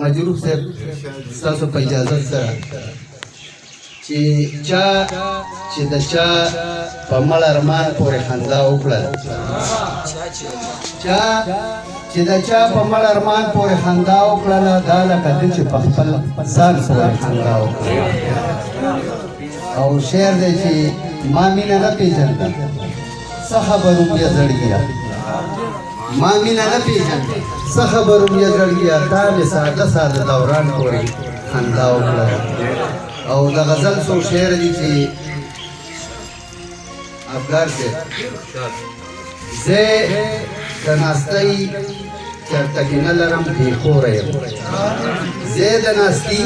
مجروح صاحب، ستاسو په اجازت سره، چې چا چې د چا په مړ ارمان پورې خندا وکړه، چا چې د چا په مړ ارمان پورې خندا وکړله، دا لکه ده چې په خپل ځان پورې خندا وکړه. او شعر دی چې ما مینه نه پېژنده، څه خبروم یې زړګیه، ما مینه نه پېژنده، څه خبروم یې زړګیه، تا مې ساده ساده دوران پورې خندا وکړه. او د غزل څو شعر دي چې افګار صاحب، زه د ناستۍ چرته کې نه لرم، بې کوره یم. زه د ناستي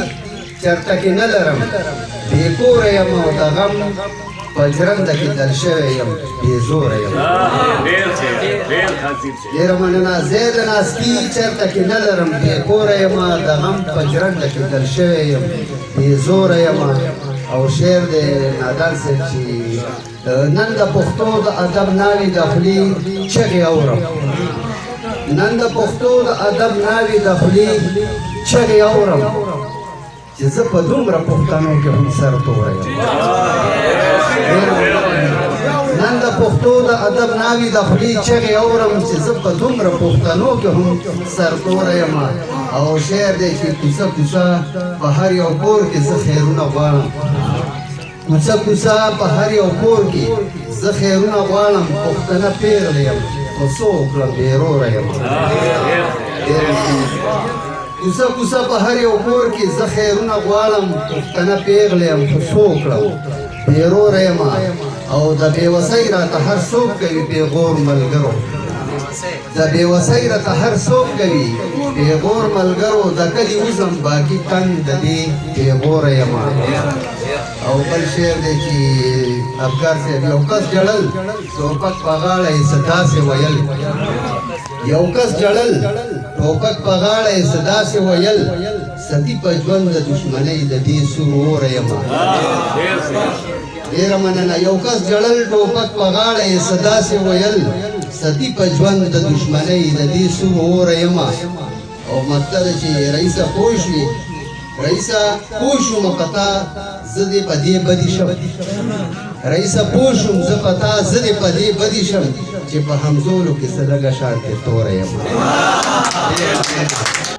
چرته کې نه لرم، بې کوره یم، او د غم په ژرنده کې دل شوی یم، بې زوره یم. ډېر ښه، ډېر حاضر شه. ډېره مننه. زه د ناستي چرته کې نه لرم، بې کوره یم، د غم په ژرنده کې دل شوی یم، بې زوره یم. او شعر دی نادان صاحب چې نن د پښتو د ادب ناوې د خولې چغې اورم، نن د پښتو د ادب ناوې د خولې چغې اورم، چې زه په دومره پښتنو کې هم سر توره یم. نن د پښتو د ادب ناوې د خولې چغې اورم، چې زه په دومره پښتنو کې هم سر توره یم. او شعر دی چې کوڅه کوڅه په هر یو کور کې زه خیرونه غواړم، کوڅه کوڅه په هر یو کور کې زه خیرونه غواړم، پښتنه پیغله یم خو څه وکړم بې روره یم. کوڅه کوڅه په هر یو کور کې زه خیرونه غواړم، پښتنه پیغله یم خو څه وکړم بې روره یم. او د بېوسۍ راته هر څوک کوي پیغور ملګرو، د بېوسۍ راته هر څوک کوي پیغور ملګرو، د کلي وځم باقي تنګ د دې پیغوره یم. او بل شعر دی چې افګار صاحب، یو کس ژړل ټوپک په غاړه یې څه داسې ویل، یو کس ژړل ټوپک په غاړه یې څه داسې ویل، ستي په ژوند د دښمنۍ د دې سور اوره یم. ډېر ښه. ډېره مننه. یو کس ژړل ټوپک په غاړه یې څه داسې ویل، ستي په ژوند د دښمنۍ د دې سور اوره یم. او مطلب چې رئیسه پوه شوې، رئیسه پوه شوم په تا زه دې په دې بدي شم، رئیسه پوه شوم زه په تا زه دې په دې بدي شم، چې په همزولو کې څه لږه شانتې توره یم.